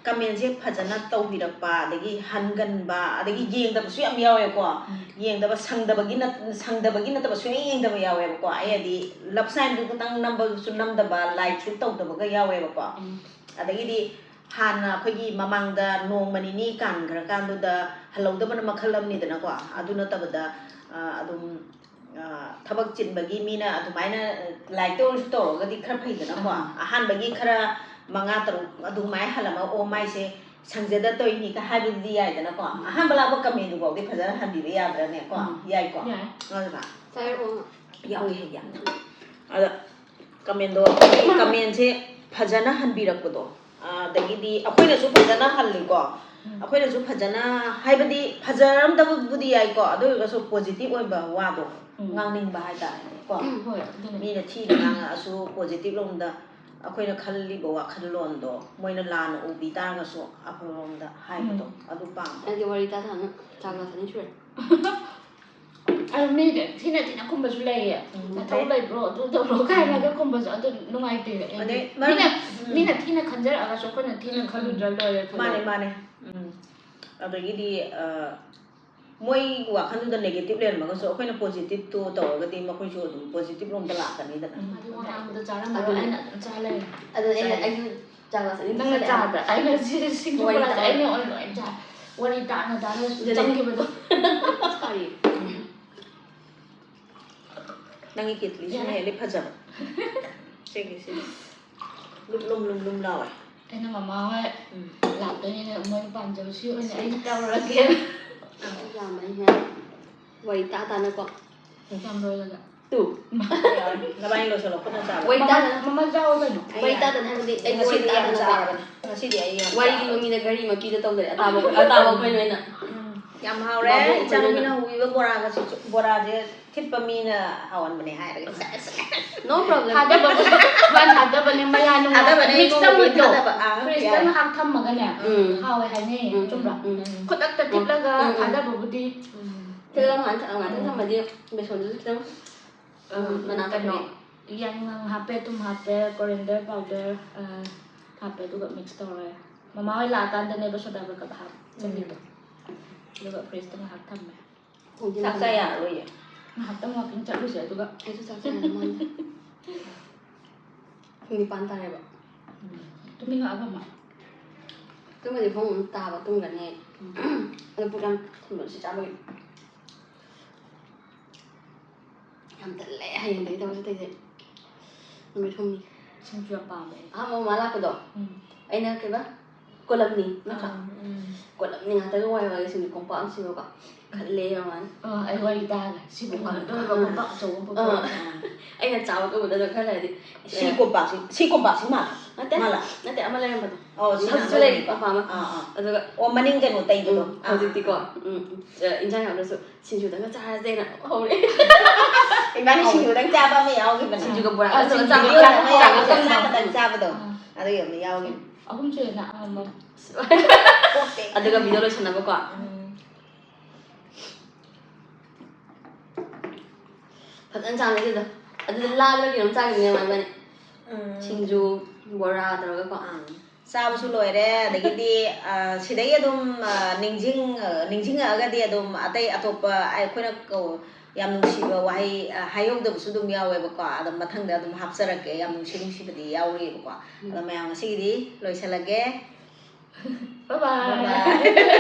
commentꯁꯦ ꯐꯖꯅ ꯇꯧꯕꯤꯔꯛꯄ, ꯑꯗꯒꯤ ꯍꯟꯒꯟꯕ, ꯑꯗꯒꯤ ꯌꯦꯡꯗꯕꯁꯨ ꯌꯥꯝ ꯌꯥꯎꯋꯦꯀꯣ꯫ ꯎꯝ. ꯌꯦꯡꯗꯕ, ꯁꯪꯗꯕꯒꯤ ꯅꯠ-, ꯁꯪꯗꯕꯒꯤ ꯅꯠꯇꯕ ꯁꯨꯡꯌꯦꯡ ꯌꯦꯡꯗꯕ ꯌꯥꯎꯋꯦꯕꯀꯣ꯫ ꯑꯩ ꯍꯥꯏꯗꯤ love signꯗꯨ ꯈꯇꯪ ꯅꯝꯕꯁꯨ ꯅꯝꯗꯕ, like ꯁꯨ ꯇꯧꯗꯕꯒ ꯌꯥꯎꯋꯦꯕꯀꯣ꯫ ꯎꯝ. ꯑꯗꯒꯤꯗꯤ ꯍꯥꯟꯅ ꯑꯩꯈꯣꯏꯒꯤ ꯃꯃꯥꯡꯗ ꯅꯣꯡꯃ ꯅꯤꯅꯤ ꯀꯥꯟꯈ꯭ꯔꯀꯥꯟꯗꯨꯗ ꯍꯜꯍꯧꯗꯕꯅ ꯃꯈꯜ ꯑꯃꯅꯤꯗꯅꯀꯣ꯫ ꯑꯗꯨ ꯅꯠꯇꯕꯗ, ꯑ, ꯑꯗꯨꯝ, ꯑ, ꯊꯕꯛ ꯆꯤꯟꯕꯒꯤ ꯃꯤꯅ ꯑꯗꯨꯃꯥꯏꯅ, ꯑ, like ꯇ ꯑꯣꯏꯔꯁꯨ ꯇꯧꯔꯒꯗꯤ ꯈꯔ ꯐꯩꯗꯅꯀꯣ꯫ ꯑꯥ. ꯑꯍꯥꯟꯕꯒꯤ ꯈꯔ ꯃꯉꯥ ꯇꯔꯨꯛ ꯑꯗꯨꯃꯥꯏꯅ ꯍꯜꯂꯝꯃꯒ, "ꯑꯣ, ꯃꯥꯏꯁꯦ ꯁꯪꯖꯗ ꯇꯧꯔꯤꯅꯤ" ꯀ ꯍꯥꯏꯕꯗꯨꯗꯤ ꯌꯥꯏꯗꯅꯀꯣ꯫ ꯎꯝ. ꯑꯍꯥꯟꯕ ꯂꯥꯛꯄ commentꯗꯨ ꯐꯥꯎꯗꯤ ꯐꯖꯅ ꯍꯟꯕꯤꯕ ꯌꯥꯗ꯭ꯔꯅꯦꯀꯣ? ꯎꯝ. ꯌꯥꯏꯀꯣ? ꯌꯥꯏ. ꯑꯗꯨꯅ ꯍꯥꯏꯔꯛꯑꯣ. ꯌꯥꯎꯏ, ꯍꯦꯛ ꯌꯥꯝꯅ꯫ ꯑꯗ commentꯗꯣ, commentꯁꯦ ꯐꯖꯅ ꯍꯟꯕꯤꯔꯛꯄꯗꯣ, ꯑꯗꯒꯤꯗꯤ ꯑꯩꯈꯣꯏꯅꯁꯨ ꯐꯖꯅ ꯍꯜꯂꯤꯀꯣ꯫ ꯎꯝ. ꯑꯩꯈꯣꯏꯅꯁꯨ ꯐꯖꯅ, ꯍꯥꯏꯕꯗꯤ ꯐꯖꯔꯝꯗꯕꯕꯨꯗꯤ ꯌꯥꯏꯀꯣ, ꯑꯗꯨ ꯑꯣꯏꯔꯒꯁꯨ positive ꯑꯣꯏꯕ ꯋꯥꯗꯣ ꯎꯝ. ꯉꯥꯡꯅꯤꯡꯕ ꯍꯥꯏꯇꯥꯔꯦꯅꯦꯀꯣ꯫ ꯎꯝ, ꯍꯣꯏ, ꯑꯗꯨꯅꯦ꯫ ꯃꯤꯅ ꯊꯤꯅ ꯉꯥꯡꯉꯛꯑꯁꯨ positive ꯂꯣꯝꯗ ꯑꯩꯈꯣꯏꯅ ꯈꯜꯂꯤꯕ ꯋꯥꯈꯜꯂꯣꯟꯗꯣ ꯃꯣꯏꯅ ꯂꯥꯟꯅ ꯎꯕꯤ ꯇꯥꯔꯒꯁꯨ ꯑꯐꯕꯔꯣꯝꯗ ꯍꯥꯏꯕꯗꯣ, ꯎꯝ. ꯑꯗꯨ ꯄꯥꯝꯕ꯫ ꯑꯩꯗꯤ ꯋꯥꯔꯤ ꯇꯥ ꯇꯥꯅ ꯆꯥ ꯒ꯭ꯂꯥꯁ ꯑꯅꯤ ꯁꯨꯔꯦ꯫ ꯑꯗꯨ ꯃꯤꯗꯤ ꯊꯤꯅ ꯊꯤꯅ ꯈꯨꯝꯕꯁꯨ ꯂꯩꯌꯦ꯫ ꯎꯝ, "ꯅꯊꯧ ꯂꯩ꯫ ꯂꯩꯕ꯭ꯔꯣ?" ꯑꯗꯨ ꯇꯧꯔꯣ ꯀꯥꯏꯅꯒ ꯈꯨꯝꯕꯁꯨ ꯑꯗꯨ ꯅꯨꯡꯉꯥꯏꯇꯦꯕ ꯑꯩꯗꯤ꯫ ꯑꯗꯩ ꯃꯔꯝ-, ꯃꯤꯅ, ꯎꯝ. ꯃꯤꯅ ꯊꯤꯅ ꯈꯟꯖꯔꯛꯑꯒꯁꯨ ꯑꯩꯈꯣꯏꯅ ꯊꯤꯅ ꯎꯝ. ꯈꯜꯂꯨꯗ꯭ꯔꯥ ꯂꯣꯏꯔꯦ ꯈꯜꯂꯦ꯫ ꯃꯥꯅꯦ, ꯃꯥꯅꯦ꯫ ꯎꯝ. ꯑꯗꯒꯤꯗꯤ, ꯑ, ꯃꯣꯏ ꯋꯥꯈꯜꯗꯨꯗ negative ꯂꯩꯔꯝꯃꯒꯁꯨ ꯑꯩꯈꯣꯏꯅ positiveꯇꯣ ꯇꯧꯔꯒꯗꯤ ꯃꯈꯣꯏꯁꯨ ꯑꯗꯨꯝ positive ꯂꯣꯝꯗ ꯂꯥꯛꯀꯅꯤꯗꯅ꯫ ꯎꯝ, ꯑꯗꯨ ꯋꯥ ꯉꯥꯡꯕꯗ ꯆꯥꯔꯝꯃꯔꯣꯏ, ꯑꯗꯨꯅꯦ꯫ ꯑꯩꯅ ꯑꯗꯨꯝ ꯆꯥ ꯂꯩꯔꯦ꯫ ꯑꯗꯨꯅ ꯑꯩꯅ, ꯆꯥꯏ꯫ ꯑꯩꯁꯨ ꯆꯥ ꯒ꯭ꯂꯥꯁ ꯑꯅꯤ ꯅꯪꯅ ꯄꯨꯁꯜꯂꯦ꯫ ꯆꯥꯕꯗ ꯑꯩꯅ ꯁꯤꯁꯦ ꯁꯤꯡꯖꯨ ꯋꯥꯔꯤ ꯒ꯭ꯂꯥꯁ ꯇꯥꯕ꯫ ꯑꯩꯅ ꯑꯣꯏꯅ ꯂꯣꯏ ꯆꯥꯏ꯫ ꯋꯥꯔꯤ ꯇꯥꯅ ꯇꯥꯅ ꯑꯗꯨꯅꯦ꯫ ꯆꯪꯈꯤꯕꯗꯣ꯫ ꯁꯥꯔꯤ꯫ ꯅꯪꯒꯤ ꯀꯦꯇꯂꯤꯁꯤꯅ ꯌꯥꯔꯦ꯫ ꯍꯦꯜꯂꯤ ꯐꯖꯕ꯫ ꯁꯤꯒꯤ, ꯁꯤꯒꯤ꯫ ꯂꯨꯝ, ꯂꯨꯝ, ꯂꯨꯝ, ꯂꯨꯝ ꯂꯥꯎꯋꯦ꯫ ꯑꯩꯅ ꯃꯃꯥ ꯍꯣꯏ ꯎꯝ꯫ ꯂꯥꯛꯇꯣꯏꯅꯤꯅ ꯃꯣꯏ ꯄꯥꯝꯖꯕ ꯁꯤ ꯑꯣꯏꯅ ꯑꯩ ꯇꯧꯔꯒꯦ꯫ ꯑꯗꯨ ꯌꯥꯝꯃꯦꯍꯦ꯫ ꯋꯥꯔꯤ ꯇꯥ ꯇꯥꯅꯀꯣ꯫ ꯌꯥꯝ ꯂꯣꯏꯔꯒ꯫ ꯅꯕꯥꯅꯤ ꯂꯣꯏꯁꯤꯜꯂꯣ, ꯄꯨꯟꯅ ꯆꯥꯔꯣ꯫ ꯋꯥꯔꯤ ꯇꯥꯗꯅ ꯃꯃꯜ ꯆꯥꯎꯕꯅꯦ꯫ ꯋꯥꯔꯤ ꯇꯥꯗꯅ ꯍꯥꯏꯕꯗꯤ ꯑꯩ ꯋꯥꯔꯤ ꯉꯁꯤꯗꯤ ꯌꯥꯝ ꯇꯥꯗꯅ ꯆꯥꯔꯕꯅꯦ꯫ ꯉꯁꯤꯗꯤ ꯑꯩ ꯌꯥꯝ ꯋꯥꯔꯤꯒꯤ ꯃꯃꯤꯡꯗ ꯘꯔꯤ ꯃꯄꯤꯗ ꯇꯧꯗ꯭ꯔꯦ꯫ ꯑꯇꯥꯕ ꯑꯇꯥꯕ ꯑꯩꯈꯣꯏ ꯂꯣꯏꯅ꯫ ꯌꯥꯝ ꯍꯥꯎꯔꯦ꯫ ꯏꯆꯥꯅꯨꯄꯤꯅ ꯍꯧꯕꯤꯕ ꯕꯣꯔꯥꯒꯁꯤꯁꯨ꯫ ꯕꯣꯔꯥꯁꯦ ꯊꯤꯠꯄ ꯃꯤꯅ ꯍꯥꯎꯍꯟꯕꯅꯦ ꯍꯥꯏꯔꯒ꯫ No problem. ꯊꯥꯗꯕꯕꯨꯗꯤ ꯃꯥ ꯊꯥꯗꯕꯅꯦ, ꯃꯌꯥ ꯅꯨꯡ ꯊꯥꯗꯕꯅꯦ, mix ꯏꯃꯨꯡꯒꯤ ꯇꯧꯔꯤꯗꯣ ꯊꯥꯗꯕ꯫ ꯑꯥ, fridgeꯇ ꯌꯥꯏ꯫ ꯉꯥꯏꯍꯥꯛ ꯊꯝꯃꯒꯅꯦ ꯎꯝ. ꯍꯥꯎꯋꯦ ꯍꯥꯏꯅꯩꯌꯦ꯫ ꯎꯝ, ꯆꯨꯝꯕ꯭ꯔꯥ? ꯎꯝ. ꯈꯨꯗꯛꯇ ꯊꯤꯠꯂꯒ ꯎꯝ, ꯎꯝ. ꯊꯥꯗꯕꯕꯨꯗꯤ ꯊꯤꯠꯂꯒ ꯉꯥꯏꯍꯥꯛ ꯉꯥꯏꯍꯥꯛꯇꯪ ꯊꯝꯃꯗꯤ ꯕꯦꯁꯣꯟꯗꯨꯁꯨ ꯈꯤꯇꯪ ꯎꯝ, ꯃꯅꯥ ꯀꯩꯅꯣ ꯀꯩꯅꯣ꯫ ꯌꯥꯏꯉꯪ ꯍꯥꯞꯄꯦ, ꯊꯨꯝ ꯍꯥꯞꯄꯦ, coriander powder ꯍꯥꯞꯄꯦ, ꯑꯗꯨꯒ mix ꯇꯧꯔꯦ꯫ ꯃꯃꯥ ꯍꯣꯏ ꯂꯥꯛꯑꯀꯥꯟꯗꯅꯦꯕ soda baker ꯍꯥꯞꯆꯜꯂꯤꯗꯣ꯫ ꯑꯗꯨꯒ fridgeꯇ ꯉꯥꯏꯍꯥꯛ ꯊꯝꯃꯦ꯫ ꯆꯥꯛ ꯆꯥ ꯌꯥꯔꯔꯣꯏꯌꯦ꯫ ꯉꯥꯏꯍꯥꯛꯇꯪ walking ꯆꯠꯂꯨꯁꯦ ꯑꯗꯨꯒ꯫ ꯑꯩꯁꯨ ꯆꯥꯛ ꯆꯥꯅꯤꯡꯉꯦ ꯃꯥꯟꯗꯦ꯫ ꯄꯨꯡ ꯅꯤꯄꯥꯟ ꯇꯥꯔꯦꯕ꯫ ꯇꯨꯝꯅꯤꯡꯉꯛꯑꯕ ꯑꯃ꯫ ꯇꯨꯝꯕꯗꯤ ꯄꯨꯡ ꯑꯃ ꯇꯥꯕ ꯇꯨꯝꯒ꯭ꯔꯅꯤ ꯑꯩ꯫ ꯑꯗꯣ ꯄꯨꯛ ꯌꯥꯝ ꯊꯟꯕꯗꯣ ꯁꯤ ꯆꯥꯕꯒꯤ꯫ ꯌꯥꯝ ꯇꯜꯂꯦ ꯍꯌꯦꯡꯗꯒꯤ ꯊꯕꯛ ꯆꯠꯇꯣꯏꯁꯦ꯫ ꯅꯨꯃꯤꯠ ꯍꯨꯝꯅꯤ꯫ ꯁꯤꯡꯖꯨ ꯌꯥꯝ ꯄꯥꯝꯃꯦ ꯑꯩ꯫ ꯑꯍꯥꯟꯕ ꯃꯃꯥ ꯂꯥꯛꯄꯗꯣ ꯎꯝ꯫ ꯑꯩꯅ ꯀꯩꯕ ꯀꯣꯂꯝꯅꯤ ꯅꯠꯇ꯭ꯔꯥ? ꯎꯝ꯫ ꯀꯣꯂꯝꯅꯤ ꯉꯥꯛꯇꯒ ꯋꯥꯏ ꯋꯥꯏ ꯁꯤꯡꯖꯨ ꯀꯣꯝꯄꯥꯛ ꯑꯃ ꯁꯤꯕꯀꯣ꯫ ꯈꯜꯂꯦ ꯃꯃꯥꯅ꯫ ꯑꯥ, ꯑꯩ ꯋꯥꯔꯤ ꯇꯥꯒꯦ꯫ ꯁꯤꯕꯨ ꯀꯣꯟꯅꯗꯧꯔꯤꯕ ꯀꯣꯝꯄꯥꯛ ꯑꯆꯧꯕ ꯑꯃ ꯑꯥ꯫ ꯄꯨꯊꯣꯔꯛꯑꯣ꯫ ꯑꯩꯅ ꯆꯥꯕ ꯀꯧꯕꯗ ꯈꯔ ꯂꯩꯔꯗꯤ ꯁꯤ ꯀꯣꯝꯄꯥꯛꯁꯤ, ꯁꯤ ꯀꯣꯝꯄꯥꯛꯁꯤ ꯃꯥꯜꯂꯦ꯫ ꯅꯠꯇꯦ꯫ ꯃꯥꯜꯂꯦ꯫ ꯅꯠꯇꯦ, ꯑꯃ ꯂꯩꯔꯝꯕꯗꯣ꯫ ꯑꯣ, ꯁꯤꯅ ꯍꯧꯖꯤꯛꯁꯨ ꯑꯅꯧꯕ꯫ ꯂꯩꯔꯤ ꯃꯄꯥ ꯑꯃ꯫ ꯑꯥ, ꯑꯥ꯫ ꯑꯗꯨꯒ ꯑꯣ, ꯃꯅꯤꯡ ꯀꯩꯅꯣ ꯇꯩꯕꯗꯣ꯫ ꯎꯝ, ꯑꯥ, ꯍꯧꯖꯤꯛꯇꯤꯀꯣ ꯑꯥ꯫ ꯎꯝ, ꯏꯟꯖꯥꯡ ꯌꯥꯎꯗ꯭ꯔꯁꯨ ꯁꯤꯡꯖꯨꯗꯪꯒ ꯆꯥꯔꯁꯦꯅ ꯍꯧꯔꯦ꯫ ꯏꯕꯥꯅꯤ ꯁꯤꯡꯖꯨꯗꯪ ꯆꯥꯕ ꯑꯃ ꯌꯥꯎꯈꯤꯕꯅꯦ꯫ ꯁꯤꯡꯖꯨꯒ ꯕꯣꯔꯥ ꯑꯥ, ꯑꯗꯨꯒ ꯁꯤꯡꯖꯨ ꯆꯥꯕ ꯚꯤꯗꯤꯑꯣꯗ ꯑꯃ ꯌꯥꯎꯈꯤꯕꯅꯦ꯫ ꯌꯥꯎꯈꯤꯕꯗꯣ, ꯆꯥꯕ ꯆꯥꯛ ꯈꯛꯇꯪ ꯆꯥꯕꯗꯣ꯫ ꯑꯗꯨꯒꯤ ꯑꯃ ꯌꯥꯎꯈꯤꯕꯅꯦ꯫ ꯑꯍꯨꯝ ꯁꯨꯏꯅ ꯑꯃꯃꯝ꯫ ꯑꯗꯨꯒ ꯚꯤꯗꯤꯑꯣ ꯂꯣꯏꯁꯟꯅꯕꯀꯣ꯫ ꯎꯝ꯫ ꯐꯖꯅ ꯆꯥꯅꯩ ꯑꯗꯨꯗꯣ꯫ ꯑꯗꯨꯗ ꯂꯥꯜꯂꯒ ꯀꯩꯅꯣꯝ ꯆꯥꯈꯤꯕꯅꯦ ꯃꯥ ꯏꯕꯥꯅꯤ꯫ ꯎꯝ꯫ ꯁꯤꯡꯖꯨ, ꯕꯣꯔꯥ ꯇꯧꯔꯒꯀꯣ꯫ ꯑꯥ꯫ ꯆꯥꯕꯁꯨ ꯂꯣꯏꯔꯦ, ꯑꯗꯒꯤꯗꯤ, ꯑ, ꯁꯤꯗꯒꯤ ꯑꯗꯨꯝ, ꯑ, ꯅꯤꯡꯁꯤꯡ-, ꯑ, ꯅꯤꯡꯁꯤꯡꯉꯛꯑꯒꯗꯤ ꯑꯗꯨꯝ ꯑꯇꯩ ꯑꯇꯣꯞꯄ ꯑꯩꯈꯣꯏꯅ ꯀꯧ-, ꯌꯥꯝ ꯅꯨꯡꯁꯤꯕ ꯋꯥꯍꯩ, ꯑ, ꯍꯥꯏꯍꯧꯗꯕꯁꯨ ꯑꯗꯨꯝ ꯌꯥꯎꯋꯦꯕꯀꯣ꯫ ꯑꯗꯣ ꯃꯊꯪꯗ ꯑꯗꯨꯝ ꯍꯥꯞꯆꯔꯛꯀꯦ, ꯌꯥꯝ ꯅꯨꯡꯁꯤ ꯅꯨꯡꯁꯤꯕꯗꯤ ꯌꯥꯎꯔꯤꯕꯀꯣ꯫ ꯑꯗꯣ ꯃꯌꯥꯝ ꯉꯁꯤꯒꯤꯗꯤ ꯂꯣꯏꯁꯤꯜꯂꯒꯦ꯫ Bye bye. Bye bye.